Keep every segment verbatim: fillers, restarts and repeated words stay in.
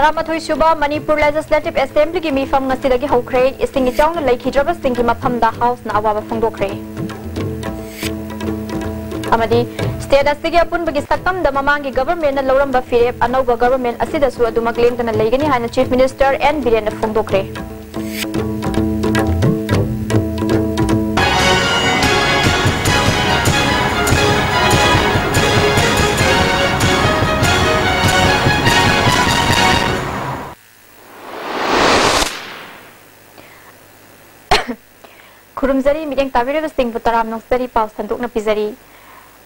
ꯇꯔꯥꯃꯥꯊꯣꯏ ꯁꯨꯕ ꯃꯅꯤꯄꯨꯔ ꯂꯦꯖꯤꯁꯂꯦꯇꯤꯚ ꯑꯦꯁꯦꯝꯕ꯭ꯂꯤꯒꯤ ꯃꯤꯐꯝ ꯉꯁꯤꯗꯒꯤ ꯍꯧꯈ꯭ꯔꯦ꯫ ꯏꯁꯤꯡ ꯏꯆꯥꯎꯅ ꯂꯩꯈꯤꯗ꯭ꯔꯕꯁꯤꯡꯒꯤ ꯃꯐꯝꯗ ꯍꯥꯎꯁꯅ ꯑꯋꯥꯕ ꯐꯣꯡꯗꯣꯛꯈ꯭ꯔꯦ꯫ ꯑꯃꯗꯤ ꯁ꯭ꯇꯦꯠ ꯑꯁꯤꯒꯤ ꯑꯄꯨꯟꯕꯒꯤ ꯁꯛꯇꯝꯗ ꯃꯃꯥꯡꯒꯤ ꯒꯚꯔꯟꯃꯦꯟꯠꯅ ꯂꯧꯔꯝꯕ ꯐꯤꯔꯦꯞ ꯑꯅꯧꯕ ꯒꯚꯔꯟꯃꯦꯟꯠ ꯑꯁꯤꯗꯁꯨ ꯑꯗꯨꯃꯛ ꯂꯦꯡꯗꯅ ꯂꯩꯒꯅꯤ ꯍꯥꯏꯅ ꯆꯤꯐ ꯃꯤꯅꯤꯁꯇꯔ ꯑꯦꯟ ꯕꯤꯔꯦꯟꯅ ꯐꯣꯡꯗꯣꯛꯈ꯭ꯔꯦ꯫ ꯈꯨꯔꯨꯝꯖꯔꯤ, ꯃꯤꯠꯌꯦꯡ ꯇꯥꯕꯤꯔꯤꯕꯁꯤꯡꯕꯨ ꯇꯔꯥꯝ ꯅꯣꯛꯆꯔꯤ꯫ ꯄꯥꯎ ꯁꯟꯗꯣꯛꯅ ꯄꯤꯖꯔꯤ꯫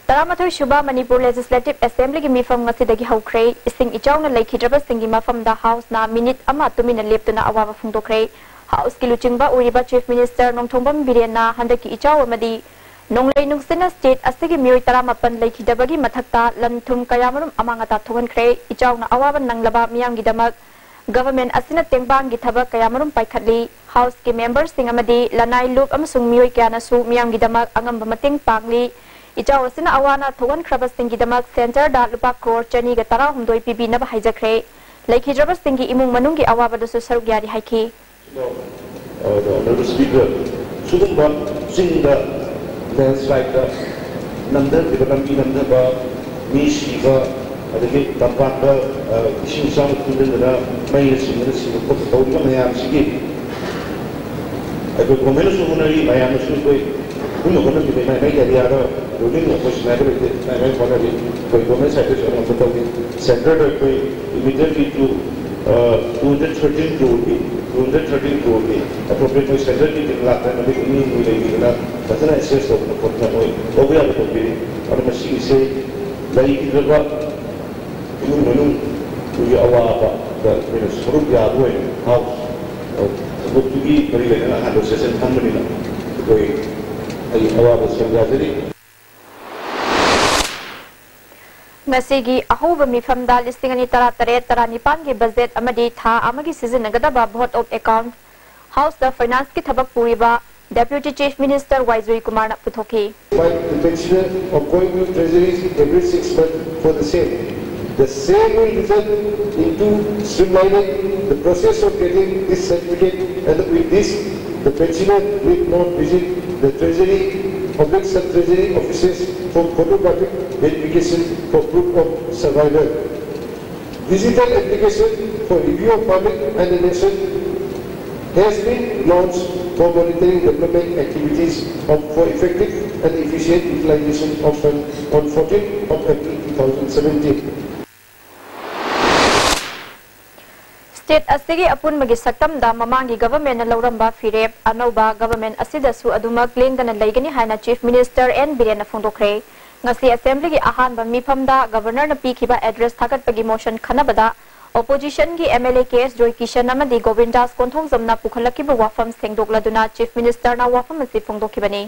ꯇꯔꯥꯃꯥꯊꯣꯏ ꯁꯨꯕ ꯃꯅꯤꯄꯨꯔ ꯂꯦꯖꯤꯁꯂꯦꯇꯤꯚ ꯑꯦꯁꯦꯝꯕ꯭ꯂꯤꯒꯤ ꯃꯤꯐꯝ ꯉꯁꯤꯗꯒꯤ ꯍꯧꯈ꯭ꯔꯦ꯫ ꯏꯁꯤꯡ ꯏꯆꯥꯎꯅ ꯂꯩꯈꯤꯗ꯭ꯔꯕꯁꯤꯡꯒꯤ ꯃꯐꯝꯗ ꯍꯥꯎꯁꯅ ꯃꯤꯅꯤꯠ ꯑꯃ ꯇꯨꯃꯤꯟꯅ ꯂꯦꯞꯇꯨꯅ ꯑꯋꯥꯕ ꯐꯣꯡꯗꯣꯛꯈ꯭ꯔꯦ꯫ ꯍꯥꯎꯁꯀꯤ ꯂꯨꯆꯤꯡꯕ ꯑꯣꯏꯔꯤꯕ ꯆꯤꯐ ꯃꯤꯅꯤꯁꯇꯔ ꯅꯣꯡꯊꯣꯝꯕꯝ ꯕꯤꯔꯦꯟꯅ ꯍꯟꯗꯛꯀꯤ ꯏꯆꯥꯎ ꯑꯃꯗꯤ ꯅꯣꯡꯂꯩ ꯅꯨꯡꯁꯤꯠꯅ ꯁ꯭ꯇꯦꯠ ꯑꯁꯤꯒꯤ ꯃꯤꯑꯣꯏ ꯇꯔꯥꯃꯥꯄꯟ ꯂꯩꯈꯤꯗꯕꯒꯤ ꯃꯊꯛꯇ ꯂꯟ ꯊꯨꯝ ꯀꯌꯥꯃꯔꯨꯝ ꯑꯃꯥꯡ ꯑꯇꯥ ꯊꯣꯛꯍꯟꯈ꯭ꯔꯦ꯫ ꯏꯆꯥꯎꯅ ꯑꯋꯥꯕ ꯅꯪꯂꯕ ꯃꯤꯌꯥꯝꯒꯤꯗꯃꯛ ꯒꯚꯔꯟꯃꯦꯟꯠ ꯑꯁꯤꯅ ꯇꯦꯡꯕꯥꯡꯒꯤ ꯊꯕꯛ ꯀꯌꯥꯃꯔꯨꯝ ꯄꯥꯏꯈꯠꯂꯤ꯫ ꯍꯥꯎꯁꯀꯤ ꯃꯦꯝꯕꯔꯁꯤꯡ ꯑꯃꯗꯤ ꯂꯅꯥꯏ ꯂꯨꯞ ꯑꯃꯁꯨꯡ ꯃꯤꯑꯣꯏ ꯀꯌꯥꯅꯁꯨ ꯃꯤꯌꯥꯝꯒꯤꯗꯃꯛ ꯑꯉꯝꯕ ꯃꯇꯦꯡ ꯄꯥꯡꯂꯤ꯫ ꯏꯆꯥꯎ ꯑꯁꯤꯅ ꯑꯋꯥ ꯑꯅꯥ ꯊꯣꯛꯍꯟꯈ꯭ꯔꯕꯁꯤꯡꯒꯤꯗꯃꯛ ꯁꯦꯟꯇꯔꯗ ꯂꯨꯄꯥ ꯀ꯭ꯔꯣꯔ ꯆꯅꯤꯒ ꯇꯔꯥꯍꯨꯝꯗꯣꯏ ꯄꯤꯕꯤꯅꯕ ꯍꯥꯏꯖꯈ꯭ꯔꯦ꯫ ꯂꯩꯈꯤꯗ꯭ꯔꯕꯁꯤꯡꯒꯤ ꯏꯃꯨꯡ ꯃꯅꯨꯡꯒꯤ ꯑꯋꯥꯕꯗꯁꯨ ꯁꯔꯨꯛ ꯌꯥꯔꯤ ꯍꯥꯏꯈꯤ꯫ ꯑꯗꯣ, ꯑꯣꯅꯔꯦꯕꯜ ꯁ꯭ꯄꯤꯀꯔ, ꯁꯤꯒꯨꯝꯕ ꯆꯤꯡꯗ ꯂꯦꯟꯁꯂꯥꯏꯗꯇ ꯅꯝꯊꯈꯤꯕ, ꯂꯝꯕꯤ ꯅꯝꯊꯕ, ꯃꯤ ꯁꯤꯕ, ꯑꯗꯒꯤ ꯇꯝꯄꯥꯛꯇ, ꯑ, ꯏꯁꯤꯡ ꯏꯆꯥꯎꯅ ꯊꯨꯝꯖꯤꯟꯗꯅ ꯃꯩꯅ ꯆꯤꯡꯗꯅ ꯁꯤꯕ ꯈꯣꯠꯄ ꯇꯧꯔꯤꯕ ꯃꯌꯥꯝꯁꯤꯒꯤ ꯑꯩꯈꯣꯏ ꯒꯣꯔꯃꯦꯟꯅꯁꯨ ꯍꯣꯠꯅꯔꯤ, ꯃꯌꯥꯝꯅꯁꯨ ꯑꯩꯈꯣꯏ ꯄꯨꯟꯅ ꯍꯣꯠꯅꯃꯤꯟꯅꯩ꯫ ꯃꯥꯏ ꯃꯥꯏꯒꯤ ꯑꯦꯔꯤꯌꯥꯗ ꯔꯨꯂꯤꯡ ꯑꯩꯈꯣꯏ ꯁꯤꯟꯅꯕ ꯂꯩꯇꯦ, ꯃꯥꯏ ꯃꯥꯏ ꯍꯣꯠꯅꯔꯤ꯫ ꯑꯩꯈꯣꯏ ꯒꯣꯔꯃꯦꯟ ꯁꯥꯏꯠꯇꯁꯨ ꯑꯉꯝꯕ ꯇꯧꯔꯤ꯫ ꯁꯦꯟꯇꯔꯗ ꯑꯩꯈꯣꯏ immediately two, uh, two hundred thirteen ꯀ꯭ꯔꯣꯔꯒꯤ, ꯇꯨ ꯍꯟꯗ꯭ꯔꯦꯠ ꯊꯥꯔꯇꯤꯟ ꯀ꯭ꯔꯣꯔꯒꯤ ꯑꯦꯄ꯭ꯔꯣꯄ꯭ꯔꯤꯌꯦꯠ ꯑꯩꯈꯣꯏ ꯁꯦꯟꯇꯔꯒꯤ ꯇꯤꯝ ꯂꯥꯛꯇꯅ ꯅꯨꯃꯤꯠ ꯅꯤꯅꯤ ꯍꯨꯝꯅꯤ ꯂꯩꯕꯤꯗꯅ ꯐꯖꯅ ꯑꯦꯁꯦꯁ ꯇꯧꯗꯅ ꯈꯣꯠꯇꯅ ꯃꯣꯏ ꯇꯧꯕ ꯌꯥꯕ ꯇꯧꯕꯤꯔꯤ꯫ ꯑꯗꯨꯅ ꯁꯤꯒꯤꯁꯦ ꯂꯩꯈꯤꯗ꯭ꯔꯕ ꯏꯃꯨꯡ ꯃꯅꯨꯡ ꯑꯩꯈꯣꯏꯒꯤ ꯑꯋꯥꯕꯗ ꯑꯩꯈꯣꯏꯅ ꯁꯔꯨꯛ ꯌꯥꯕ ꯑꯣꯏꯅ ꯍꯥꯎꯁ ꯊꯕꯛꯇꯨꯒꯤ ꯃꯔꯤ ꯂꯩꯅꯅ ꯑꯍꯥꯟꯕ ꯁꯦꯁꯟ ꯐꯝꯕꯅꯤꯅ ꯑꯩꯈꯣꯏ ꯑꯩ ꯑꯋꯥꯕ ꯁꯔꯨꯛ ꯌꯥꯖꯔꯤ꯫ ꯉꯁꯤꯒꯤ ꯑꯍꯧꯕ ꯃꯤꯐꯝꯗ ꯂꯤꯁꯤꯡ ꯑꯅꯤ ꯇꯔꯥꯇꯔꯦꯠ ꯇꯔꯥꯅꯤꯄꯥꯟꯒꯤ ꯕꯖꯦꯠ ꯑꯃꯗꯤ ꯊꯥ ꯑꯃꯒꯤ ꯁꯤꯖꯤꯟꯅꯒꯗꯕ ꯚꯣꯠ ꯑꯣꯐ ꯑꯦꯀꯥꯎꯟ ꯍꯥꯎꯁꯇ ꯐꯥꯏꯅꯥꯟꯁꯀꯤ ꯊꯕꯛ ꯄꯨꯔꯤꯕ ꯗꯦꯄ꯭ꯌꯨꯇꯤ ꯆꯤꯐ ꯃꯤꯅꯤꯁꯇꯔ ꯋꯥꯏ ꯖꯣꯏꯀꯨꯃꯥꯔꯅ ꯄꯨꯊꯣꯛꯈꯤ꯫ By the pensioner of going to treasuries every six months for the same. The same will result into streamlining the process of getting this certificate, and with this, the pensioner will not visit the treasury, public sub-treasury offices for photographic verification for proof of survival. Digital application for review of public and the nation has been launched for monitoring development activities of, for effective and efficient utilization of funds on fourteenth of April two thousand seventeen. State ꯑꯁꯤꯒꯤ ꯑꯄꯨꯟꯕꯒꯤ ꯁꯛꯇꯝꯗ ꯃꯃꯥꯡꯒꯤ governmentꯅ ꯂꯧꯔꯝꯕ ꯐꯤꯔꯦꯞ ꯑꯅꯧꯕ government ꯑꯁꯤꯗꯁꯨ ꯑꯗꯨꯃꯛ ꯂꯦꯡꯗꯅ ꯂꯩꯒꯅꯤ ꯍꯥꯏꯅ Chief Minister N ꯕꯤꯔꯦꯟꯅ ꯐꯣꯡꯗꯣꯛꯈ꯭ꯔꯦ꯫ ꯉꯁꯤ Assemblyꯒꯤ ꯑꯍꯥꯟꯕ ꯃꯤꯐꯝꯗ Governorꯅ ꯄꯤꯈꯤꯕ address ꯊꯥꯒꯠꯄꯒꯤ motion ꯈꯟꯅꯕꯗ Oppositionꯒꯤ MLA ꯀꯦ ꯑꯦꯁ ꯖꯣꯏꯀꯤꯁꯟ ꯑꯃꯗꯤ ꯒꯣꯕꯤꯟꯗꯥꯁ ꯀꯣꯟꯊꯧꯖꯝꯅ ꯄꯨꯈꯠꯂꯛꯈꯤꯕ ꯋꯥꯐꯝ ꯁꯦꯡꯗꯣꯛꯂꯗꯨꯅ Chief Ministerꯅ ꯋꯥꯐꯝ ꯑꯁꯤ ꯐꯣꯡꯗꯣꯛꯈꯤꯕꯅꯤ꯫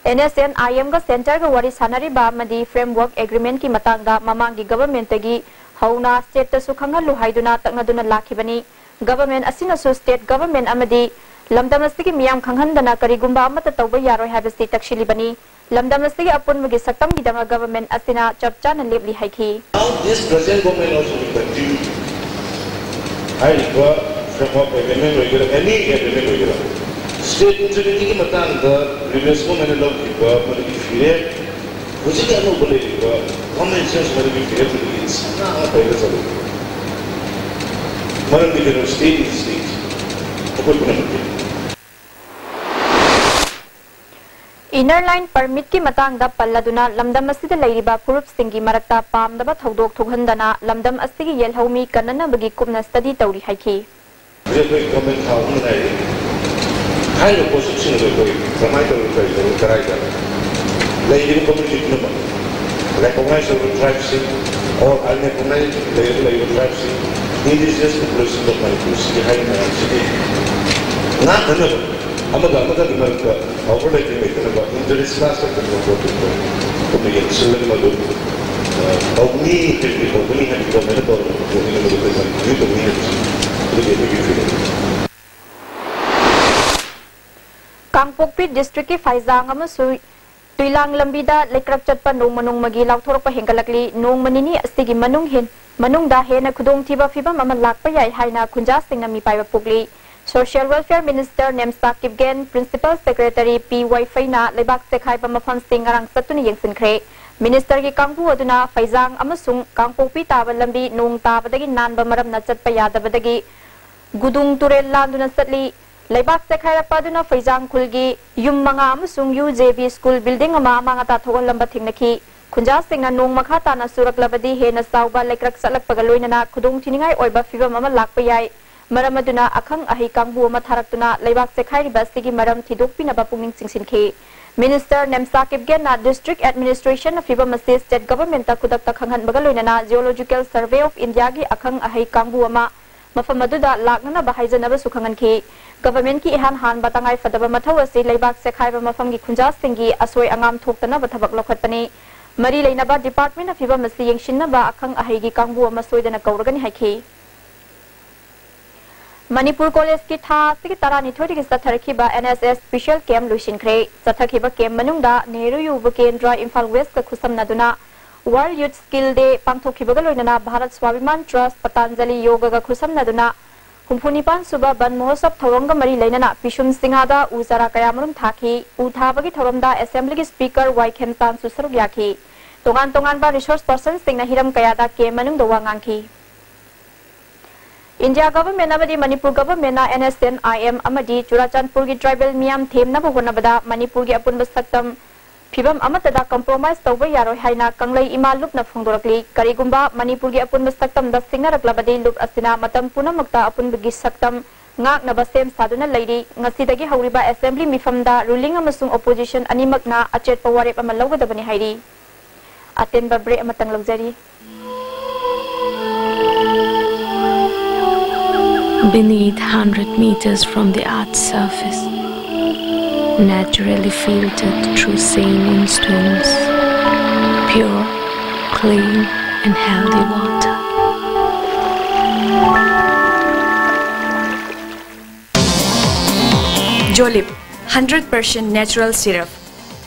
NSNIMꯒ Centreꯒ ꯋꯥꯔꯤ ꯁꯥꯟꯅꯔꯤꯕ ꯑꯃꯗꯤ Framework Agreementꯀꯤ ꯃꯇꯥꯡꯗ ꯃꯃꯥꯡꯒꯤ governmentꯇꯒꯤ ꯍꯧꯅ stateꯇꯁꯨ ꯈꯪꯍꯜꯂꯨ ꯍꯥꯏꯗꯨꯅ ꯇꯛꯅꯗꯨꯅ ꯂꯥꯛꯈꯤꯕꯅꯤ꯫ Government ꯑꯁꯤꯅꯁꯨ state government ꯑꯃꯗꯤ ꯂꯝꯗꯝ ꯑꯁꯤꯒꯤ ꯃꯤꯌꯥꯝ ꯈꯪꯍꯟꯗꯅ ꯀꯔꯤꯒꯨꯝꯕ ꯑꯃꯠꯇ ꯇꯧꯕ ꯌꯥꯔꯣꯏ ꯍꯥꯏꯕꯁꯤ ꯇꯛꯁꯤꯜꯂꯤꯕꯅꯤ꯫ ꯂꯝꯗꯝ ꯑꯁꯤꯒꯤ ꯑꯄꯨꯟꯕꯒꯤ ꯁꯛꯇꯝꯒꯤꯗꯃꯛ government ꯑꯁꯤꯅ ꯆꯞ ꯆꯥꯅ ꯂꯦꯞꯂꯤ ꯍꯥꯏꯈꯤ꯫ Now this present government also will continue. ꯍꯥꯏꯔꯤꯕ framework agreement ꯑꯣꯏꯒꯦꯔꯥ, any agreement ꯑꯣꯏꯒꯦꯔꯥ, state integrity ꯒꯤ ꯃꯇꯥꯡꯗ previous government ꯅ ꯂꯧꯈꯤꯕ ꯃꯗꯨꯒꯤ ꯐꯤꯔꯦꯞ, ꯍꯧꯖꯤꯛꯀꯤ ꯑꯅꯧꯕ ꯂꯩꯔꯤꯕ common sense ꯃꯗꯨꯒꯤ ꯐꯤꯔꯦꯞ ꯑꯗꯨꯒꯤ ꯁꯅꯥ ꯑꯃ ꯄꯩꯔꯒ ꯆꯠꯂꯤ꯫ ꯃꯔꯝꯗꯤ ꯀꯩꯅꯣ, state is state꯫ ꯑꯩꯈꯣꯏ ꯄꯨꯝꯅꯃꯛꯀꯤ Inner Line Permitꯀꯤ ꯃꯇꯥꯡꯗ ꯄꯜꯂꯗꯨꯅ ꯂꯝꯗꯝ ꯑꯁꯤꯗ ꯂꯩꯔꯤꯕ ꯐꯨꯔꯨꯞꯁꯤꯡꯒꯤ ꯃꯔꯛꯇ ꯄꯥꯝꯗꯕ ꯊꯧꯗꯣꯛ ꯊꯣꯛꯍꯟꯗꯅ ꯂꯝꯗꯝ ꯑꯁꯤꯒꯤ ꯌꯦꯜꯍꯧꯃꯤ ꯀꯟꯅꯅꯕꯒꯤ ꯀꯨꯞꯅ study ꯇꯧꯔꯤ ꯍꯥꯏꯈꯤ꯫ ꯍꯧꯖꯤꯛ ꯑꯩꯈꯣꯏ government ꯊꯥ ꯑꯍꯨꯝ ꯉꯥꯏꯔꯤ꯫ ꯍꯥꯏꯔꯤꯕ ꯄꯣꯠꯁꯛꯁꯤꯡ ꯑꯗꯨ ꯑꯩꯈꯣꯏ ꯀꯃꯥꯏꯅ ꯇꯧꯔꯒ ꯀꯔꯤ ꯇꯧꯔꯒ ꯀꯗꯥꯏꯗ ꯂꯩꯔꯤꯕ community ꯄꯨꯝꯅꯃꯛ, recognize ꯇꯧꯔꯕ tribesꯁꯤꯡ or unrecognized ꯂꯩꯔꯤꯕ, ꯂꯩꯔꯤꯕ tribesꯁꯤꯡ, indigenous population of ꯃꯅꯤꯄꯨꯔꯁꯤꯒꯤ ꯍꯥꯏꯔꯤꯕ ꯃꯌꯥꯝꯁꯤꯒꯤ ꯉꯥꯛꯅꯅꯕ, ꯑꯃꯒ ꯑꯃꯒꯒꯤ ꯃꯔꯛꯇ overlapping ꯂꯩꯇꯅꯕ, interest clash ꯂꯩꯇꯅꯕ ꯄꯣꯠꯇꯨ ꯑꯩꯈꯣꯏ ꯄꯨꯟꯅ ꯌꯦꯡꯁꯤꯜꯂꯒ ꯃꯗꯨ, ꯑ, ꯇꯧꯅꯤ ꯍꯥꯏꯕꯗꯤ ꯇꯧꯒꯅꯤ ꯍꯥꯏꯕꯗꯤ government ꯇꯧꯔꯕ ꯄꯣꯠꯅꯤꯅ ꯃꯗꯨ ꯑꯩꯈꯣꯏ ꯃꯅꯤꯄꯨꯔꯒꯤ ꯇꯧꯅꯤ ꯍꯥꯏꯕꯁꯤ ꯑꯗꯨꯒꯤ ꯑꯩꯈꯣꯏꯒꯤ feeling꯫ ꯀꯥꯡꯄꯣꯛꯄꯤ districtꯀꯤ ꯐꯥꯏꯖꯥꯡ ꯑꯃꯁꯨꯡ ꯇꯨꯏꯂꯥꯡ ꯂꯝꯕꯤꯗ ꯂꯩꯀ꯭ꯔꯛ ꯆꯠꯄ ꯅꯣꯡꯃ ꯅꯣꯡꯃꯒꯤ ꯂꯥꯎꯊꯣꯔꯛꯄ ꯍꯦꯟꯒꯠꯂꯛꯂꯤ꯫ ꯅꯣꯡꯃ ꯅꯤꯅꯤ ꯑꯁꯤꯒꯤ ꯃꯅꯨꯡ ꯍꯦꯟ-, ꯃꯅꯨꯡꯗ ꯍꯦꯟꯅ ꯈꯨꯗꯣꯡꯊꯤꯕ ꯐꯤꯕꯝ ꯑꯃ ꯂꯥꯛꯄ ꯌꯥꯏ ꯍꯥꯏꯅ ꯈꯨꯟꯖꯥꯁꯤꯡꯅ ꯃꯤꯄꯥꯏꯕ ꯄꯣꯛꯂꯤ꯫ Social Welfare Minister ꯅꯦꯝꯁꯥ Kipgen, Principal Secretary ꯄꯤ ꯋꯥꯏꯐꯩꯅ ꯂꯩꯕꯥꯛ ꯆꯦꯛꯈꯥꯏꯕ ꯃꯐꯝꯁꯤꯡ ꯉꯔꯥꯡ ꯆꯠꯇꯨꯅ ꯌꯦꯡꯁꯤꯟꯈ꯭ꯔꯦ꯫ Minister ꯒꯤ ꯀꯥꯡꯕꯨ ꯑꯗꯨꯅ ꯐꯩꯖꯥꯡ ꯑꯃꯁꯨꯡ ꯀꯥꯡꯄꯣꯛꯄꯤ ꯇꯥꯕ ꯂꯝꯕꯤ ꯅꯣꯡ ꯇꯥꯕꯗꯒꯤ ꯅꯥꯟꯕ ꯃꯔꯝꯅ ꯆꯠꯄ ꯌꯥꯗꯕꯗꯒꯤ ꯒꯨꯗꯨꯡ ꯇꯨꯔꯦꯜ ꯂꯥꯟꯗꯨꯅ ꯆꯠꯂꯤ꯫ ꯂꯩꯕꯥꯛ ꯆꯦꯛꯈꯥꯏꯔꯛꯄ ꯑꯗꯨꯅ ꯐꯩꯖꯥꯡ ꯈꯨꯜꯒꯤ ꯌꯨꯝ ꯃꯉꯥ ꯑꯃꯁꯨꯡ U J B school building ꯑꯃ ꯑꯃꯥꯡ ꯑꯇꯥ ꯊꯣꯛꯍꯜꯂꯝꯕ ꯊꯦꯡꯅꯈꯤ꯫ ꯈꯨꯟꯖꯥꯁꯤꯡꯅ ꯅꯣꯡ ꯃꯈꯥ ꯇꯥꯅ ꯆꯨꯔꯛꯂꯕꯗꯤ ꯍꯦꯟꯅ ꯆꯥꯎꯕ ꯂꯩꯀ꯭ꯔꯛ ꯆꯠꯂꯛꯄꯒ ꯂꯣꯏꯅꯅ ꯈꯨꯗꯣꯡꯊꯤꯅꯤꯡꯉꯥꯏ ꯑꯣꯏꯕ ꯐꯤꯕꯝ ꯑꯃ ꯂꯥꯛꯄ ꯌꯥꯏ꯫ ꯃꯔꯝ ꯑꯗꯨꯅ ꯑꯈꯪ ꯑꯍꯩ ꯀꯥꯡꯕꯨ ꯑꯃ ꯊꯥꯔꯛꯇꯨꯅ ꯂꯩꯕꯥꯛ ꯆꯦꯛꯈꯥꯏꯔꯤꯕ ꯑꯁꯤꯒꯤ ꯃꯔꯝ ꯊꯤꯗꯣꯛꯄꯤꯅꯕ ꯄꯨꯛꯅꯤꯡ ꯆꯤꯡꯁꯤꯟꯈꯤ꯫ Minister ꯅꯦꯝꯁꯥ ꯀꯤꯞꯒꯦꯟꯅ District Administration ꯅ ꯐꯤꯕꯝ ꯑꯁꯤ State Government ꯇ ꯈꯨꯗꯛꯇ ꯈꯪꯍꯟꯕꯒ ꯂꯣꯏꯅꯅ Geological Survey of India ꯒꯤ ꯑꯈꯪ ꯑꯍꯩ ꯀꯥꯡꯕꯨ ꯑꯃ ꯃꯐꯝ ꯑꯗꯨꯗ ꯂꯥꯛꯅꯅꯕ ꯍꯥꯏꯖꯅꯕꯁꯨ ꯈꯪꯍꯟꯈꯤ꯫ Government ꯀꯤ ꯏꯍꯥꯟ ꯍꯥꯟꯕ ꯇꯉꯥꯏ ꯐꯗꯕ ꯃꯊꯧ ꯑꯁꯤ ꯂꯩꯕꯥꯛ ꯆꯦꯛꯈꯥꯏꯕ ꯃꯐꯝꯒꯤ ꯈꯨꯟꯖꯥꯁꯤꯡꯒꯤ ꯑꯁꯣꯏ ꯑꯉꯥꯝ ꯊꯣꯛꯇꯅꯕ ꯊꯕꯛ ꯂꯧꯈꯠꯄꯅꯤ꯫ ꯃꯔꯤ ꯂꯩꯅꯕ department ꯅ ꯐꯤꯕꯝ ꯑꯁꯤ ꯌꯦꯡꯁꯤꯟꯅꯕ ꯑꯈꯪ ꯑꯍꯩꯒꯤ ꯀꯥꯡꯕꯨ ꯑꯃ ꯁꯣꯏꯗꯅ ꯀꯧꯔꯒꯅꯤ ꯍꯥꯏꯈꯤ꯫ ꯃꯅꯤꯄꯨꯔ College ꯀꯤ ꯊꯥ ꯑꯁꯤꯒꯤ ꯇꯔꯥꯅꯤꯊꯣꯏꯗꯒꯤ ꯆꯠꯊꯔꯛꯈꯤꯕ N S S Special Camp ꯂꯣꯏꯁꯤꯟꯈ꯭ꯔꯦ꯫ ꯆꯠꯊꯈꯤꯕ camp ꯃꯅꯨꯡꯗ ꯅꯦꯍꯔꯨ ꯌꯨꯕ ꯀꯦꯟꯗ꯭ꯔ, ꯏꯝꯐꯥꯜ West ꯀ ꯈꯨꯠꯁꯝꯅꯗꯨꯅ World Youth Skill Day ꯄꯥꯡꯊꯣꯛꯈꯤꯕꯒ ꯂꯣꯏꯅꯅ Bharat Swabhiman Trust, Patanjali Yoga ꯒ ꯈꯨꯠꯁꯝꯅꯗꯨꯅ ꯍꯨꯝꯐꯨ ꯅꯤꯄꯥꯟ ꯁꯨꯕ ꯕꯟ ꯃꯍꯣꯠꯁꯕ ꯊꯧꯔꯝꯒ ꯃꯔꯤ ꯂꯩꯅꯅ ꯄꯤꯁꯨꯝ ꯁꯤꯡꯍꯥꯗ ꯎ ꯆꯥꯔꯥ ꯀꯌꯥꯃꯔꯨꯝ ꯊꯥꯈꯤ꯫ ꯎ ꯊꯥꯕꯒꯤ ꯊꯧꯔꯝꯗ Assembly ꯒꯤ Speaker ꯋꯥꯏ ꯈꯦꯝꯆꯥꯟꯁꯨ ꯁꯔꯨꯛ ꯌꯥꯈꯤ꯫ ꯇꯣꯉꯥꯟ ꯇꯣꯉꯥꯟꯕ resource person ꯁꯤꯡꯅ ꯍꯤꯔꯝ ꯀꯌꯥꯗ camp ꯃꯅꯨꯡꯗ ꯋꯥ ꯉꯥꯡꯈꯤ꯫ India Government ꯑꯃꯗꯤ ꯃꯅꯤꯄꯨꯔ Government ꯅ N S N I M ꯑꯃꯗꯤ ꯆꯨꯔꯥꯆꯥꯟꯄꯨꯔꯒꯤ tribal ꯃꯤꯌꯥꯝ ꯊꯦꯝꯅꯕ ꯍꯣꯠꯅꯕꯗ ꯃꯅꯤꯄꯨꯔꯒꯤ ꯑꯄꯨꯟꯕ ꯁꯛꯇꯝ ꯐꯤꯕꯝ ꯑꯃꯠꯇꯗ compromise ꯇꯧꯕ ꯌꯥꯔꯣꯏ ꯍꯥꯏꯅ ꯀꯪꯂꯩ ꯏꯃꯥ ꯂꯨꯞꯅ ꯐꯣꯡꯗꯣꯔꯛꯂꯤ꯫ ꯀꯔꯤꯒꯨꯝꯕ ꯃꯅꯤꯄꯨꯔꯒꯤ ꯑꯄꯨꯟꯕ ꯁꯛꯇꯝꯗ ꯁꯤꯡꯅꯔꯛꯂꯕꯗꯤ ꯂꯨꯞ ꯑꯁꯤꯅ ꯃꯇꯝ ꯄꯨꯝꯅꯃꯛꯇ ꯑꯄꯨꯟꯕꯒꯤ ꯁꯛꯇꯝ ꯉꯥꯛꯅꯕ ꯁꯦꯝ ꯁꯥꯗꯨꯅ ꯂꯩꯔꯤ꯫ ꯉꯁꯤꯗꯒꯤ ꯍꯧꯔꯤꯕ Assembly ꯃꯤꯐꯝꯗ ruling ꯑꯃꯁꯨꯡ opposition ꯑꯅꯤꯃꯛꯅ ꯑꯆꯦꯠꯄ ꯋꯥꯔꯦꯞ ꯑꯃ ꯂꯧꯒꯗꯕꯅꯤ ꯍꯥꯏꯔꯤ꯫ ꯑꯇꯦꯟꯕ break ꯑꯃꯇꯪ ꯂꯧꯖꯔꯤ꯫ Beneath hundred meters from the earth's surface, naturally filtered through saline stones, pure, clean, and healthy water. Jolip, hundred percent natural syrup.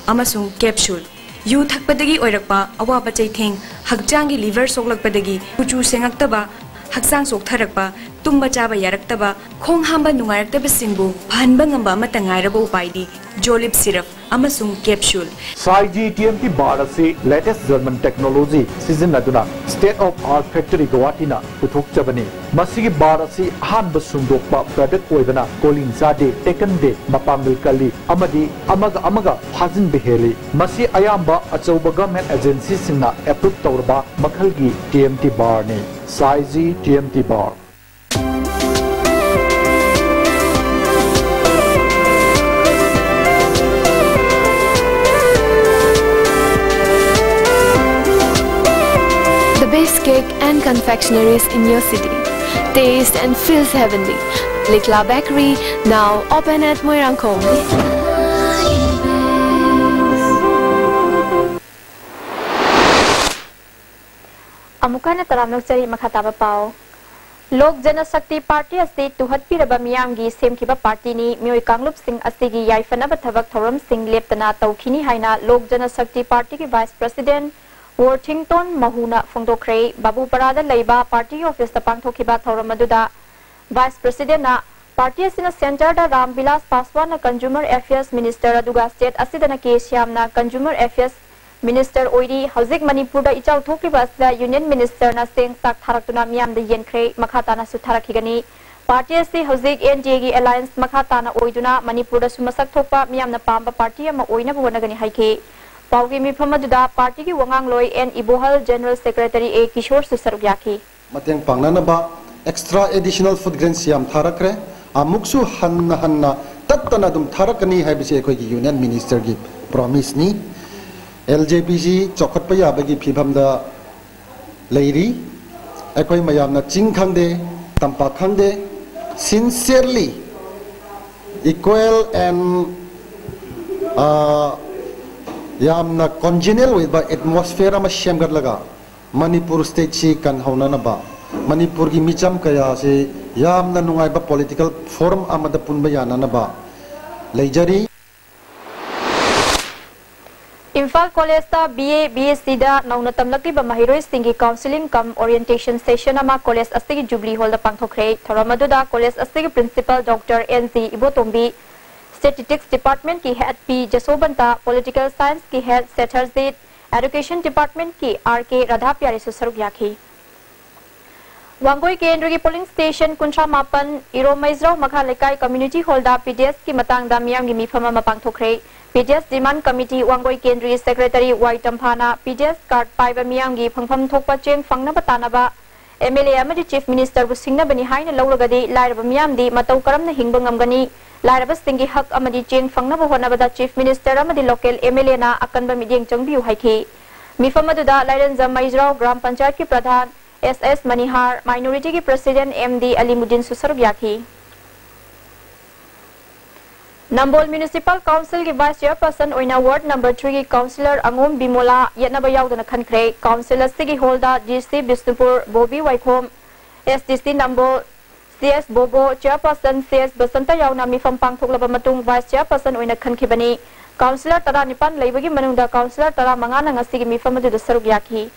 ꯑꯃꯁꯨꯡ capsule꯫ ꯌꯨ ꯊꯛꯄꯗꯒꯤ ꯑꯣꯏꯔꯛꯄ ꯑꯋꯥꯕ ꯆꯩꯊꯦꯡ, ꯍꯛꯆꯥꯡꯒꯤ liver ꯁꯣꯛꯂꯛꯄꯗꯒꯤ ꯀꯨꯆꯨ ꯁꯦꯡꯉꯛꯇꯕ, ꯍꯛꯆꯥꯡ ꯆꯣꯛꯊꯔꯛꯄ, ꯇꯨꯝꯕ ꯆꯥꯕ ꯌꯥꯔꯛꯇꯕ, ꯈꯣꯡ ꯍꯥꯝꯕ ꯅꯨꯡꯉꯥꯏꯔꯛꯇꯕꯁꯤꯡꯕꯨ ꯐꯍꯟꯕ ꯉꯝꯕ ꯑꯃꯠꯇ ꯉꯥꯏꯔꯕ ꯎꯄꯥꯏꯗꯤ Jolib syrup ꯑꯃꯁꯨꯡ capsule꯫ Saiji T M T bar ꯑꯁꯤ latest German technology ꯁꯤꯖꯤꯟꯅꯗꯨꯅ state of art factory Guwahati ꯅ ꯄꯨꯊꯣꯛꯆꯕꯅꯤ꯫ ꯃꯁꯤꯒꯤ bar ꯑꯁꯤ ꯑꯍꯥꯟꯕ ꯁꯨꯡꯗꯣꯛꯄ product ꯑꯣꯏꯕꯅ ꯀꯣꯂꯤꯡ ꯆꯥꯗꯦ, ꯇꯦꯛꯀꯟꯗꯦ, ꯃꯄꯥꯡꯒꯜ ꯀꯜꯂꯤ ꯑꯃꯗꯤ ꯑꯃꯒ ꯑꯃꯒ ꯐꯥꯖꯤꯟꯕ ꯍꯦꯜꯂꯤ꯫ ꯃꯁꯤ ꯑꯌꯥꯝꯕ ꯑꯆꯧꯕ government agency ꯁꯤꯡꯅ approve ꯇꯧꯔꯕ ꯃꯈꯜꯒꯤ T M T bar ꯅꯤ꯫ Saiji T M T bar꯫ The best cake and confectionaries in your city. Taste and feels heavenly. Likla Bakery, now open at Moirangkhom. ꯑꯃꯨꯛꯀ ꯍꯟꯅ ꯇꯔꯥꯝꯅ ꯑꯣꯛꯆꯔꯤ꯫ ꯃꯈꯥ ꯇꯥꯕ ꯄꯥꯎ꯫ ꯂꯣꯛ ꯖꯅꯁꯛꯇꯤ ꯄꯥꯔꯇꯤ ꯑꯁꯤ ꯇꯨꯍꯠꯄꯤꯔꯕ ꯃꯤꯌꯥꯝꯒꯤ ꯁꯦꯝꯈꯤꯕ ꯄꯥꯔꯇꯤꯅꯤ꯫ ꯃꯤꯑꯣꯏ ꯀꯥꯡꯂꯨꯞꯁꯤꯡ ꯑꯁꯤꯒꯤ ꯌꯥꯏꯐꯅꯕ ꯊꯕꯛ ꯊꯧꯔꯝꯁꯤꯡ ꯂꯦꯞꯇꯅ ꯇꯧꯈꯤꯅꯤ ꯍꯥꯏꯅ ꯂꯣꯛ ꯖꯅꯁꯛꯇꯤ ꯄꯥꯔꯇꯤꯒꯤ vice president ꯋꯣꯔꯊꯤꯡꯇꯣꯟ ꯃꯍꯨꯅ ꯐꯣꯡꯗꯣꯛꯈ꯭ꯔꯦ꯫ ꯕꯥꯕꯨꯄꯔꯥꯗ ꯂꯩꯕ ꯄꯥꯔꯇꯤꯒꯤ ꯑꯣꯐꯤꯁꯇ ꯄꯥꯡꯊꯣꯛꯈꯤꯕ ꯊꯧꯔꯝ ꯑꯗꯨꯗ vice presidentꯅ ꯄꯥꯔꯇꯤ ꯑꯁꯤꯅ centreꯗ ꯔꯥꯝ ꯕꯤꯂꯥꯁ ꯄꯥꯁꯋꯥꯟꯅ consumer affairs minister ꯑꯗꯨꯒ state ꯑꯁꯤꯗꯅ ꯀꯦ ꯁ꯭ꯌꯥꯝꯅ consumer affairs minister ꯑꯣꯏꯔꯤ꯫ ꯍꯧꯖꯤꯛ ꯃꯅꯤꯄꯨꯔꯗ ꯏꯆꯥꯎ ꯊꯣꯛꯂꯤꯕ ꯑꯁꯤꯗ union ministerꯅ ꯆꯦꯡ ꯆꯥꯛ ꯊꯥꯔꯛꯇꯨꯅ ꯃꯤꯌꯥꯝꯗ ꯌꯦꯟꯈ꯭ꯔꯦ꯫ ꯃꯈꯥ ꯇꯥꯅꯁꯨ ꯊꯥꯔꯛꯈꯤꯒꯅꯤ꯫ ꯄꯥꯔꯇꯤ ꯑꯁꯤ ꯍꯧꯖꯤꯛ NDAꯒꯤ alliance ꯃꯈꯥ ꯇꯥꯅ ꯑꯣꯏꯗꯨꯅ ꯃꯅꯤꯄꯨꯔꯗꯁꯨ ꯃꯁꯛ ꯊꯣꯛꯄ ꯃꯤꯌꯥꯝꯅ ꯄꯥꯝꯕ ꯄꯥꯔꯇꯤ ꯑꯃ ꯑꯣꯏꯅꯕ ꯍꯣꯠꯅꯒꯅꯤ ꯍꯥꯏꯈꯤ꯫ ꯄꯥꯎꯒꯤ ꯃꯤꯐꯝ ꯑꯗꯨꯗ ꯄꯥꯔꯇꯤꯒꯤ ꯋꯥꯉꯥꯡꯂꯣꯏ ꯑꯦꯟ ꯏꯕꯣꯍꯜ, general secretary ꯑꯦ ꯀꯤꯁꯣꯔꯁꯨ ꯁꯔꯨꯛ ꯌꯥꯈꯤ꯫ ꯃꯇꯦꯡ ꯄꯥꯡꯅꯅꯕ extra additional food grains ꯌꯥꯝ ꯊꯥꯔꯛꯈ꯭ꯔꯦ꯫ ꯑꯃꯨꯛꯁꯨ ꯍꯟꯅ ꯍꯟꯅ ꯇꯠꯇꯅ ꯑꯗꯨꯝ ꯊꯥꯔꯛꯀꯅꯤ ꯍꯥꯏꯕꯁꯤ ꯑꯩꯈꯣꯏꯒꯤ union ministerꯒꯤ promiseꯅꯤ꯫ LJPꯁꯤ ꯆꯥꯎꯈꯠꯄ ꯌꯥꯕꯒꯤ ꯐꯤꯕꯝꯗ ꯂꯩꯔꯤ꯫ ꯑꯩꯈꯣꯏ ꯃꯌꯥꯝꯅ ꯆꯤꯡ ꯈꯪꯗꯦ, ꯇꯝꯄꯥꯛ ꯈꯪꯗꯦ, sincerely equal and, ꯑ, ꯌꯥꯝꯅ congenial ꯑꯣꯏꯕ atmosphere ꯑꯃ ꯁꯦꯝꯒꯠꯂꯒ ꯃꯅꯤꯄꯨꯔ stateꯁꯤ ꯀꯟꯍꯧꯅꯅꯕ, ꯃꯅꯤꯄꯨꯔꯒꯤ ꯃꯤꯆꯝ ꯀꯌꯥꯁꯤ ꯌꯥꯝꯅ ꯅꯨꯡꯉꯥꯏꯕ political forum ꯑꯃꯗ ꯄꯨꯟꯕ ꯌꯥꯅꯅꯕ ꯂꯩꯖꯔꯤ꯫ ꯏꯝꯐꯥꯜ ꯀꯣꯂꯦꯖꯇ ꯕꯤ ꯑꯦ, ꯕꯤ ꯑꯦꯁ ꯁꯤꯗ ꯅꯧꯅ ꯇꯝꯂꯛꯂꯤꯕ ꯃꯍꯩꯔꯣꯏꯁꯤꯡꯒꯤ counselling cum orientation session ꯑꯃ ꯀꯣꯂꯦꯖ ꯑꯁꯤꯒꯤ ꯖꯨꯕꯤꯂꯤ ꯍꯣꯜꯗ ꯄꯥꯡꯊꯣꯛꯈ꯭ꯔꯦ꯫ ꯊꯧꯔꯝ ꯑꯗꯨꯗ ꯀꯣꯂꯦꯖ ꯑꯁꯤꯒꯤ principal doctor N G Ibotombi, Statistics Department ꯀꯤ head ꯄꯤ ꯖꯁꯣꯕꯟꯇ, Political Science ꯀꯤ head ꯁꯦꯊꯔꯖꯤꯠ, Education Department ꯀꯤ ꯑꯥꯔ ꯀꯦ ꯔꯥꯙꯥꯄꯤꯌꯥꯔꯤꯁꯨ ꯁꯔꯨꯛ ꯌꯥꯈꯤ꯫ ꯋꯥꯡꯒꯣꯏ ꯀꯦꯟꯗ꯭ꯔꯒꯤ polling station ꯀꯨꯟꯊ꯭ꯔꯥ ꯃꯥꯄꯟ, ꯏꯔꯣꯝ ꯃꯩꯖ꯭ꯔꯥꯎ ꯃꯈꯥ ꯂꯩꯀꯥꯏ community hall ꯗ ꯄꯤ ꯗꯤ ꯑꯦꯁ ꯀꯤ ꯃꯇꯥꯡꯗ ꯃꯤꯌꯥꯝꯒꯤ ꯃꯤꯐꯝ ꯑꯃ ꯄꯥꯡꯊꯣꯛꯈ꯭ꯔꯦ꯫ ꯄꯤ D S Demand Committee Wangoi ꯀꯦꯟꯗ꯭ꯔꯒꯤ secretary ꯋꯥꯏ ꯇꯝꯐꯥꯅ ꯄꯤ ꯗꯤ ꯑꯦꯁ card ꯄꯥꯏꯕ ꯃꯤꯌꯥꯝꯒꯤ ꯐꯪꯐꯝ ꯊꯣꯛꯄ ꯆꯦꯡ ꯐꯪꯅꯕ ꯇꯥꯟꯅꯕ, ꯑꯦꯝ ꯑꯦꯜ ꯑꯦ ꯑꯃꯗꯤ Chief Minister ꯕꯨ ꯁꯤꯡꯅꯕꯅꯤ ꯍꯥꯏꯅ ꯂꯧꯔꯒꯗꯤ ꯂꯥꯏꯔꯕ ꯃꯤꯌꯥꯝꯗꯤ ꯃꯇꯧ ꯀꯔꯝꯅ ꯍꯤꯡꯕ ꯉꯝꯒꯅꯤ? ꯂꯥꯏꯔꯕꯁꯤꯡꯒꯤ ꯍꯛ ꯑꯃꯗꯤ ꯆꯦꯡ ꯐꯪꯅꯕ ꯍꯣꯠꯅꯕꯗ Chief Minister ꯑꯃꯗꯤ local ꯑꯦꯝ ꯑꯦꯜ ꯑꯦꯅ ꯑꯀꯟꯕ ꯃꯤꯠꯌꯦꯡ ꯆꯪꯕꯤꯌꯨ ꯍꯥꯏꯈꯤ꯫ ꯃꯤꯐꯝ ꯑꯗꯨꯗ ꯂꯥꯏꯔꯦꯟꯖꯝ ꯃꯩꯖ꯭ꯔꯥꯎ ꯒ꯭ꯔꯥꯝ ꯄꯟꯆꯥꯌꯠꯀꯤ ꯄ꯭ꯔꯙꯥꯟ ꯑꯦꯁ ꯑꯦꯁ ꯃꯅꯤꯍꯥꯔ, minority ꯒꯤ president ꯑꯦꯝ ꯗꯤ ꯑꯂꯤꯃꯨꯗꯤꯟꯁꯨ ꯁꯔꯨꯛ ꯌꯥꯈꯤ꯫ ꯅꯝꯕꯣꯜ Municipal Council ꯒꯤ vice chairperson ꯑꯣꯏꯅ ward number three ꯒꯤ councillor ꯑꯉꯣꯝ ꯕꯤꯃꯣꯂꯥ ꯌꯦꯠꯅꯕ ꯌꯥꯎꯗꯅ ꯈꯟꯈ꯭ꯔꯦ꯫ Council ꯑꯁꯤꯒꯤ hall ꯗ ꯗꯤ ꯁꯤ ꯕꯤꯁꯅꯨꯄꯨꯔ ꯕꯣꯕꯤ ꯋꯥꯏꯈꯣꯝ, ꯑꯦꯁ ꯗꯤ ꯁꯤ ꯅꯝꯕꯣꯜ C S ꯕꯣꯕꯣ, chairperson C S Basanta ꯌꯥꯎꯅ ꯃꯤꯐꯝ ꯄꯥꯡꯊꯣꯛꯂꯕ ꯃꯇꯨꯡ vice chairperson ꯑꯣꯏꯅ ꯈꯟꯈꯤꯕꯅꯤ꯫ Councillor ꯇꯔꯥꯅꯤꯄꯥꯟ ꯂꯩꯕꯒꯤ ꯃꯅꯨꯡꯗ councillor ꯇꯔꯥꯃꯉꯥꯅ ꯉꯁꯤꯒꯤ ꯃꯤꯐꯝ ꯑꯗꯨꯗ ꯁꯔꯨꯛ ꯌꯥꯈꯤ꯫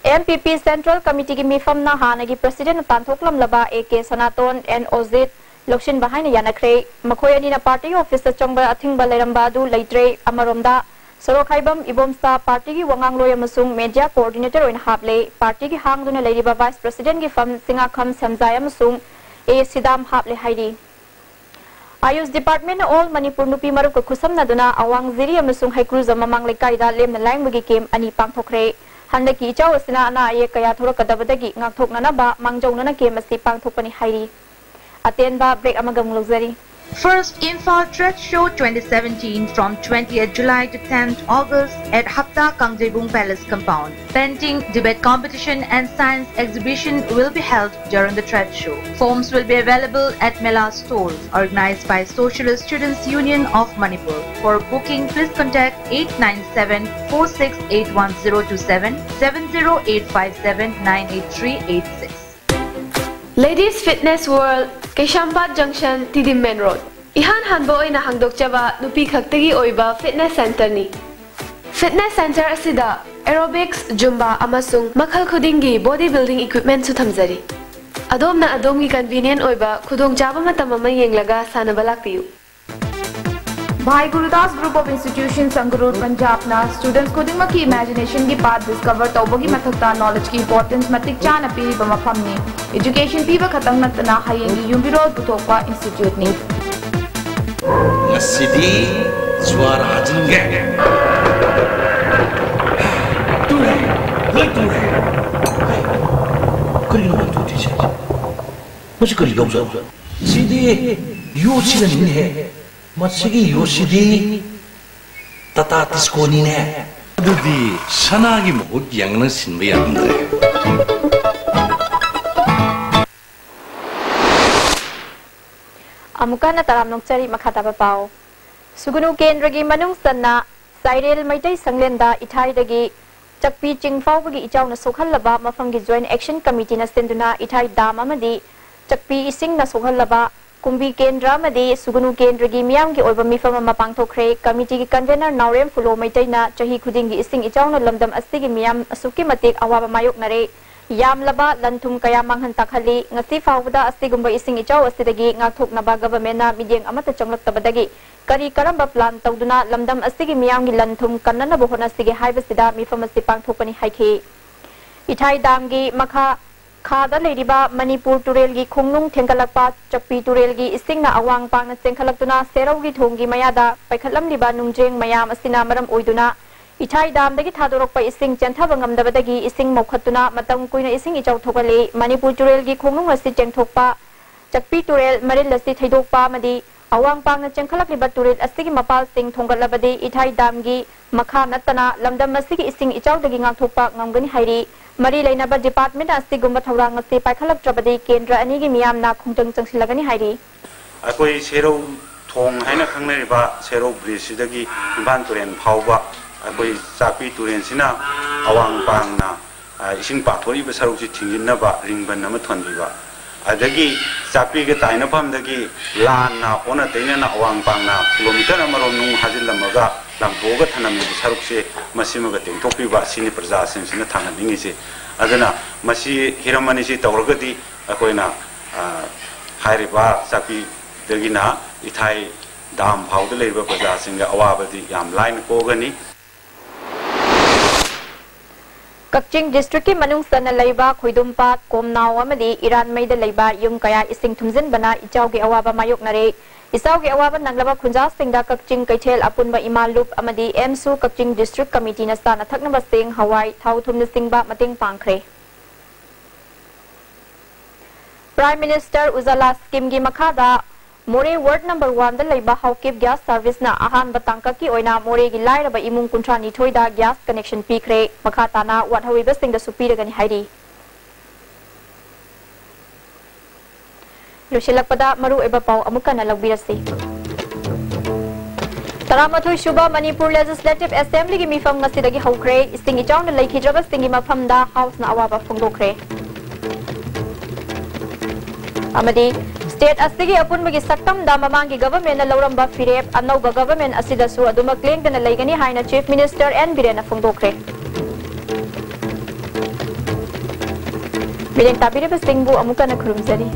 ꯑꯦꯝ ꯄꯤ ꯄꯤ Central Committee ꯒꯤ ꯃꯤꯐꯝꯅ ꯍꯥꯟꯅꯒꯤ president ꯅ ꯇꯥꯟꯊꯣꯛꯂꯝꯂꯕ ꯑꯦ ꯀꯦ ꯁꯅꯥꯇꯣꯟ, ꯑꯦꯟ ꯑꯣꯖꯤꯠ ꯂꯧꯁꯤꯟꯕ ꯍꯥꯏꯅ ꯌꯥꯅꯈ꯭ꯔꯦ꯫ ꯃꯈꯣꯏ ꯑꯅꯤꯅ party office ꯇ ꯆꯪꯕ ꯑꯊꯤꯡꯕ ꯂꯩꯔꯝꯕ ꯑꯗꯨ ꯂꯩꯇ꯭ꯔꯦ꯫ ꯑꯃꯔꯣꯝꯗ, ꯁꯣꯔꯣꯛꯈꯥꯏꯕꯝ ꯏꯕꯣꯝꯆꯥ party ꯒꯤ ꯋꯥꯉꯥꯡꯂꯣꯏ ꯑꯃꯁꯨꯡ media coordinator ꯑꯣꯏꯅ ꯍꯥꯞꯂꯦ꯫ Party ꯒꯤ ꯍꯥꯡꯗꯨꯅ ꯂꯩꯔꯤꯕ vice president ꯒꯤ ꯐꯝ ꯆꯤꯡꯉꯥꯈꯝ ꯁꯦꯝꯖꯥꯏ ꯑꯃꯁꯨꯡ ꯑꯦ ꯁꯤꯗꯥꯝ ꯍꯥꯞꯂꯦ ꯍꯥꯏꯔꯤ꯫ ꯑꯥꯌꯨꯁ department ꯅ All Manipur ꯅꯨꯄꯤ ꯃꯔꯨꯞꯀ ꯈꯨꯠꯁꯝꯅꯗꯨꯅ ꯑꯋꯥꯡ ꯖꯤꯔꯤ ꯑꯃꯁꯨꯡ ꯍꯩꯀ꯭ꯔꯨꯖꯝ ꯃꯃꯥꯡ ꯂꯩꯀꯥꯏꯗ ꯂꯦꯝꯅ ꯂꯥꯏꯌꯦꯡꯕꯒꯤ camp ꯑꯅꯤ ꯄꯥꯡꯊꯣꯛꯈ꯭ꯔꯦ꯫ ꯍꯟꯗꯛꯀꯤ ꯏꯆꯥꯎ ꯑꯁꯤꯅ ꯑꯅꯥ ꯑꯌꯦꯛ ꯀꯌꯥ ꯊꯣꯔꯛꯀꯗꯕꯗꯒꯤ ꯉꯥꯛꯊꯣꯛꯅꯅꯕ ꯃꯥꯡꯖꯧꯅꯅ camp ꯑꯁꯤ ꯄꯥꯡꯊꯣꯛꯄꯅꯤ ꯍꯥꯏꯔꯤ꯫ ꯑꯇꯦꯟꯕ break ꯑꯃꯒ ꯑꯃꯨꯛ ꯂꯧꯖꯔꯤ꯫ First Imphal Trade Show twenty seventeen from twentieth July to tenth August at Hapta Kangjeibung Palace compound. Painting, debate competition and science exhibition will be held during the trade show. Forms will be available at Mela stalls, organized by Socialist Students Union of Manipur. For booking, please contact eight nine seven four six eight one zero two seven, seven zero eight five seven nine eight three eight six. Ladies Fitness World, Keshwpad Junction, T D Main Road. ꯏꯍꯥꯟ ꯍꯥꯟꯕ ꯑꯣꯏꯅ ꯍꯥꯡꯗꯣꯛꯆꯕ ꯅꯨꯄꯤ ꯈꯛꯇꯒꯤ ꯑꯣꯏꯕ fitness centreꯅꯤ꯫ Fitness centre ꯑꯁꯤꯗ aerobics, Zumba ꯑꯃꯁꯨꯡ ꯃꯈꯜ ꯈꯨꯗꯤꯡꯒꯤ body building equipmentꯁꯨ ꯊꯝꯖꯔꯤ꯫ ꯑꯗꯣꯝꯅ ꯑꯗꯣꯝꯒꯤ convenient ꯑꯣꯏꯕ ꯈꯨꯗꯣꯡꯆꯥꯕ ꯃꯇꯝ ꯑꯃ ꯌꯦꯡꯂꯒ ꯁꯥꯟꯅꯕ ꯂꯥꯛꯄꯤꯌꯨ꯫ Bhai Gurudas Group of Institutions, Sangrur, Punjabꯅ students ꯈꯨꯗꯤꯡꯃꯛꯀꯤ imaginationꯒꯤ path discover ꯇꯧꯕꯒꯤ ꯃꯊꯛꯇ knowledgeꯀꯤ importance ꯃꯇꯤꯛ ꯆꯥꯅ ꯄꯤꯔꯤꯕ ꯃꯐꯝꯅꯤ꯫ Education ꯄꯤꯕ ꯈꯛꯇꯪ ꯅꯠꯇꯅ ꯍꯌꯦꯡꯒꯤ ꯌꯨꯝꯕꯤꯔꯣꯜ ꯄꯨꯊꯣꯛꯄ instituteꯅꯤ꯫ ꯉꯁꯤꯗꯤ ꯖꯨꯋꯥꯔ ꯍꯥꯖꯤꯟꯒꯦ꯫ ꯇꯨꯔꯦ, ꯂꯣꯏ ꯇꯨꯔꯦ꯫ ꯀꯔꯤꯅꯣ ꯃꯥ ꯇꯨꯗ꯭ꯔꯤꯁꯦ? ꯃꯁꯤ ꯀꯔꯤ ꯌꯥꯎꯖꯥꯠꯅꯣ? ꯁꯤꯗꯤ ꯌꯣꯠꯁꯤꯅꯅꯤꯅꯦꯍꯦ꯫ ꯃꯁꯤꯒꯤ ꯌꯣꯠꯁꯤꯗꯤ ꯇꯥꯇꯥ ꯇꯤꯁꯀꯣꯅꯤꯅꯦ꯫ ꯑꯗꯨꯗꯤ ꯁꯅꯥꯒꯤ ꯃꯍꯨꯠ ꯌꯦꯡꯅ ꯁꯤꯟꯕ ꯌꯥꯔꯝꯗ꯭ꯔꯦ꯫ ꯑꯃꯨꯛꯀ ꯍꯟꯅ ꯇꯔꯥꯝꯅ ꯑꯣꯛꯆꯔꯤ꯫ ꯃꯈꯥ ꯇꯥꯕ ꯄꯥꯎ꯫ ꯁꯨꯒꯨꯅꯨ ꯀꯦꯟꯗ꯭ꯔꯒꯤ ꯃꯅꯨꯡ ꯆꯟꯅ ꯆꯥꯏꯔꯦꯜ ꯃꯩꯇꯩ ꯁꯪꯂꯦꯟꯗ ꯏꯊꯥꯏꯗꯒꯤ ꯆꯛꯄꯤ ꯆꯤꯡ ꯐꯥꯎꯕꯒꯤ ꯏꯆꯥꯎꯅ ꯁꯣꯛꯍꯜꯂꯕ ꯃꯐꯝꯒꯤ Joint Action Committeeꯅ ꯁꯤꯟꯗꯨꯅ ꯏꯊꯥꯏ dam ꯑꯃꯗꯤ ꯆꯛꯄꯤ ꯏꯁꯤꯡꯅ ꯁꯣꯛꯍꯜꯂꯕ ꯀꯨꯝꯕꯤ ꯀꯦꯟꯗ꯭ꯔ ꯑꯃꯗꯤ ꯁꯨꯒꯨꯅꯨ ꯀꯦꯟꯗ꯭ꯔꯒꯤ ꯃꯤꯌꯥꯝꯒꯤ ꯑꯣꯏꯕ ꯃꯤꯐꯝ ꯑꯃ ꯄꯥꯡꯊꯣꯛꯈ꯭ꯔꯦ꯫ Committeeꯒꯤ convener ꯅꯥꯎꯔꯦꯝ ꯐꯨꯂꯣ ꯃꯩꯇꯩꯅ ꯆꯍꯤ ꯈꯨꯗꯤꯡꯒꯤ ꯏꯁꯤꯡ ꯏꯆꯥꯎꯅ ꯂꯝꯗꯝ ꯑꯁꯤꯒꯤ ꯃꯤꯌꯥꯝ ꯑꯁꯨꯛꯀꯤ ꯃꯇꯤꯛ ꯑꯋꯥꯕ ꯃꯥꯌꯣꯛꯅꯔꯦ, ꯌꯥꯝꯂꯕ ꯂꯟ ꯊꯨꯝ ꯀꯌꯥ ꯃꯥꯡꯍꯟ ꯇꯥꯛꯍꯜꯂꯤ꯫ ꯉꯁꯤ ꯐꯥꯎꯕꯗ ꯑꯁꯤꯒꯨꯝꯕ ꯏꯁꯤꯡ ꯏꯆꯥꯎ ꯑꯁꯤꯗꯒꯤ ꯉꯥꯛꯊꯣꯛꯅꯕ governmentꯅ ꯃꯤꯠꯌꯦꯡ ꯑꯃꯠꯇ ꯆꯪꯂꯛꯇꯕꯗꯒꯤ ꯀꯔꯤ ꯀꯔꯝꯕ plan ꯇꯧꯗꯨꯅ ꯂꯝꯗꯝ ꯑꯁꯤꯒꯤ ꯃꯤꯌꯥꯝꯒꯤ ꯂꯟ ꯊꯨꯝ ꯀꯟꯅꯅꯕ ꯍꯣꯠꯅꯁꯤꯒꯦ ꯍꯥꯏꯕꯁꯤꯗ ꯃꯤꯐꯝ ꯑꯁꯤ ꯄꯥꯡꯊꯣꯛꯄꯅꯤ ꯍꯥꯏꯈꯤ꯫ ꯏꯊꯥꯏ damꯒꯤ ꯃꯈꯥ ꯈꯥꯗ ꯂꯩꯔꯤꯕ ꯃꯅꯤꯄꯨꯔ ꯇꯨꯔꯦꯜꯒꯤ ꯈꯣꯡꯅꯨꯡ ꯊꯦꯡꯒꯠꯂꯛꯄ ꯆꯛꯄꯤ ꯇꯨꯔꯦꯜꯒꯤ ꯏꯁꯤꯡꯅ ꯑꯋꯥꯡ ꯄꯥꯡꯅ ꯆꯦꯟꯈꯠꯂꯛꯇꯨꯅ ꯁꯦꯔꯧꯒꯤ ꯊꯣꯡꯒꯤ ꯃꯌꯥꯗ ꯄꯩꯈꯠꯂꯝꯂꯤꯕ ꯅꯨꯡꯖ꯭ꯔꯦꯡ ꯃꯌꯥꯝ ꯑꯁꯤꯅ ꯃꯔꯝ ꯑꯣꯏꯗꯨꯅ ꯏꯊꯥꯏ damꯗꯒꯤ ꯊꯥꯗꯣꯔꯛꯄ ꯏꯁꯤꯡ ꯆꯦꯟꯊꯕ ꯉꯝꯗꯕꯗꯒꯤ ꯏꯁꯤꯡ ꯃꯧꯈꯠꯇꯨꯅ ꯃꯇꯝ ꯀꯨꯏꯅ ꯏꯁꯤꯡ ꯏꯆꯥꯎ ꯊꯣꯛꯍꯜꯂꯤ꯫ ꯃꯅꯤꯄꯨꯔ ꯇꯨꯔꯦꯜꯒꯤ ꯈꯣꯡꯅꯨꯡ ꯑꯁꯤ ꯆꯦꯟꯊꯣꯛꯄ ꯆꯛꯄꯤ ꯇꯨꯔꯦꯜ ꯃꯔꯤꯜ ꯑꯁꯤ ꯊꯩꯗꯣꯛꯄ ꯑꯃꯗꯤ ꯑꯋꯥꯡ ꯄꯥꯡꯅ ꯆꯦꯟꯈꯠꯂꯛꯂꯤꯕ ꯇꯨꯔꯦꯜ ꯑꯁꯤꯒꯤ ꯃꯄꯥꯜꯁꯤꯡ ꯊꯣꯡꯒꯠꯂꯕꯗꯤ ꯏꯊꯥꯏ damꯒꯤ ꯃꯈꯥ ꯅꯠꯇꯅ ꯂꯝꯗꯝ ꯑꯁꯤꯒꯤ ꯏꯁꯤꯡ ꯏꯆꯥꯎꯗꯒꯤ ꯉꯥꯛꯊꯣꯛꯄ ꯉꯝꯒꯅꯤ ꯍꯥꯏꯔꯤ꯫ ꯃꯔꯤ ꯂꯩꯅꯕ department ꯑꯁꯤꯒꯨꯝꯕ ꯊꯧꯔꯥꯡ ꯑꯁꯤ ꯄꯥꯏꯈꯠꯂꯛꯇ꯭ꯔꯕꯗꯤ ꯀꯦꯟꯗ꯭ꯔ ꯑꯅꯤꯒꯤ ꯃꯤꯌꯥꯝꯅ ꯈꯣꯡꯖꯪ ꯆꯪꯁꯤꯜꯂꯒꯅꯤ ꯍꯥꯏꯔꯤ꯫ ꯑꯩꯈꯣꯏ ꯁꯦꯔꯧ ꯊꯣꯡ ꯍꯥꯏꯅ ꯈꯪꯅꯔꯤꯕ ꯁꯦꯔꯧ bridgeꯁꯤꯗꯒꯤ ꯏꯝꯐꯥꯜ ꯇꯨꯔꯦꯜ ꯐꯥꯎꯕ ꯑꯩꯈꯣꯏ ꯆꯥꯛꯄꯤ ꯇꯨꯔꯦꯜꯁꯤꯅ ꯑꯋꯥꯡ ꯄꯥꯡꯅ, ꯑ, ꯏꯁꯤꯡ ꯄꯥꯊꯣꯛꯏꯕ ꯁꯔꯨꯛꯁꯤ ꯊꯤꯡꯖꯤꯟꯅꯕ ꯔꯤꯡꯕꯟ ꯑꯃ ꯊꯣꯟꯕꯤꯕ꯫ ꯑꯗꯒꯤ ꯆꯥꯛꯄꯤꯒ ꯇꯥꯏꯅꯐꯝꯗꯒꯤ ꯂꯥꯟꯅ ꯑꯣꯟꯅ ꯇꯩꯅꯅ ꯑꯋꯥꯡ ꯄꯥꯡꯅ ꯀꯤꯂꯣꯃꯤꯇꯔ ꯑꯃꯔꯣꯝ ꯅꯨꯡ ꯍꯥꯖꯤꯜꯂꯝꯃꯒ ꯂꯪꯊꯣꯛꯑꯒ ꯊꯅꯝꯃꯤꯕ ꯁꯔꯨꯛꯁꯦ ꯃꯁꯤꯃꯒ ꯇꯦꯡꯊꯣꯛꯄꯤꯕ ꯑꯁꯤꯅꯤ ꯄ꯭ꯔꯖꯥꯁꯤꯡꯁꯤꯅ ꯊꯥꯡꯍꯟꯅꯤꯡꯉꯤꯁꯦ꯫ ꯑꯗꯨꯅ ꯃꯁꯤ ꯍꯤꯔꯝ ꯑꯅꯤꯁꯤ ꯇꯧꯔꯒꯗꯤ ꯑꯩꯈꯣꯏꯅ, ꯑ, ꯍꯥꯏꯔꯤꯕ ꯆꯥꯛꯄꯤꯗꯒꯤꯅ ꯏꯊꯥꯏ ꯗꯥꯝ ꯐꯥꯎꯗ ꯂꯩꯔꯤꯕ ꯄ꯭ꯔꯖꯥꯁꯤꯡꯒꯤ ꯑꯋꯥꯕꯗꯤ ꯌꯥꯝ ꯂꯥꯏꯅ ꯀꯣꯛꯒꯅꯤ꯫ ꯀꯛꯆꯤꯡ ꯗꯤꯁꯇ꯭ꯔꯤꯛꯀꯤ ꯃꯅꯨꯡ ꯆꯟꯅ ꯂꯩꯕ ꯈꯣꯏꯗꯨꯝꯄꯥꯠ, ꯀꯣꯝꯅꯥꯎ ꯑꯃꯗꯤ ꯏꯔꯥꯟꯃꯩꯗ ꯂꯩꯕ ꯌꯨꯝ ꯀꯌꯥ ꯏꯁꯤꯡ ꯊꯨꯝꯖꯤꯟꯕꯅ ꯏꯆꯥꯎꯒꯤ ꯑꯋꯥꯕ ꯃꯥꯌꯣꯛꯅꯔꯦ꯫ ꯏꯆꯥꯎꯒꯤ ꯑꯋꯥꯕ ꯅꯪꯂꯕ ꯈꯨꯟꯖꯥꯁꯤꯡꯗ ꯀꯛꯆꯤꯡ ꯀꯩꯊꯦꯜ ꯑꯄꯨꯟꯕ ꯏꯃꯥ ꯂꯨꯞ ꯑꯃꯗꯤ ꯑꯦꯝꯁꯨ ꯀꯛꯆꯤꯡ ꯗꯤꯁꯇ꯭ꯔꯤꯛ ꯀꯃꯤꯇꯤꯅ ꯆꯥꯅ ꯊꯛꯅꯕ ꯆꯦꯡ, ꯍꯋꯥꯏ, ꯊꯥꯎ ꯊꯨꯝꯅꯆꯤꯡꯕ ꯃꯇꯦꯡ ꯄꯥꯡꯈ꯭ꯔꯦ꯫ Prime Minister Ujjwala Scheme ꯒꯤ ꯃꯈꯥꯗ ꯃꯣꯔꯦ Ward number one ꯗ ꯂꯩꯕ ꯍꯥꯎꯀꯤꯞ Gas Service ꯅ ꯑꯍꯥꯟꯕ ꯇꯥꯡꯀꯛꯀꯤ ꯑꯣꯏꯅ ꯃꯣꯔꯦꯒꯤ ꯂꯥꯏꯔꯕ ꯏꯃꯨꯡ ꯀꯨꯟꯊ꯭ꯔꯥ ꯅꯤꯊꯣꯏꯗ gas connection ꯄꯤꯈ꯭ꯔꯦ꯫ ꯃꯈꯥ ꯇꯥꯅ ꯋꯥꯠꯍꯧꯔꯤꯕꯁꯤꯡꯗꯁꯨ ꯄꯤꯔꯒꯅꯤ ꯍꯥꯏꯔꯤ꯫ ꯂꯣꯏꯁꯤꯜꯂꯛꯄꯗ ꯃꯔꯨꯑꯣꯏꯕ ꯄꯥꯎ ꯑꯃꯨꯛ ꯍꯟꯅ ꯂꯧꯕꯤꯔꯁꯤ꯫ ꯇꯔꯥꯃꯥꯊꯣꯏ ꯁꯨꯕ ꯃꯅꯤꯄꯨꯔ Legislative Assembly ꯒꯤ ꯃꯤꯐꯝ ꯉꯁꯤꯗꯒꯤ ꯍꯧꯈ꯭ꯔꯦ꯫ ꯏꯁꯤꯡ ꯏꯆꯥꯎꯅ ꯂꯩꯈꯤꯗ꯭ꯔꯕꯁꯤꯡꯒꯤ ꯃꯐꯝꯗ House ꯅ ꯑꯋꯥꯕ ꯐꯣꯡꯗꯣꯛꯈ꯭ꯔꯦ꯫ ꯑꯃꯗꯤ state ꯑꯁꯤꯒꯤ ꯑꯄꯨꯟꯕꯒꯤ ꯁꯛꯇꯝꯗ ꯃꯃꯥꯡꯒꯤ government ꯅ ꯂꯧꯔꯝꯕ ꯐꯤꯔꯦꯞ ꯑꯅꯧꯕ government ꯑꯁꯤꯗꯁꯨ ꯑꯗꯨꯃꯛ ꯂꯦꯡꯗꯅ ꯂꯩꯒꯅꯤ ꯍꯥꯏꯅ Chief Minister N ꯕꯤꯔꯦꯟꯅ ꯐꯣꯡꯗꯣꯛꯈ꯭ꯔꯦ꯫ ꯃꯤꯠꯌꯦꯡ ꯇꯥꯕꯤꯔꯤꯕꯁꯤꯡꯕꯨ ꯑꯃꯨꯛ ꯍꯟꯅ ꯈꯨꯔꯨꯝꯖꯔꯤ꯫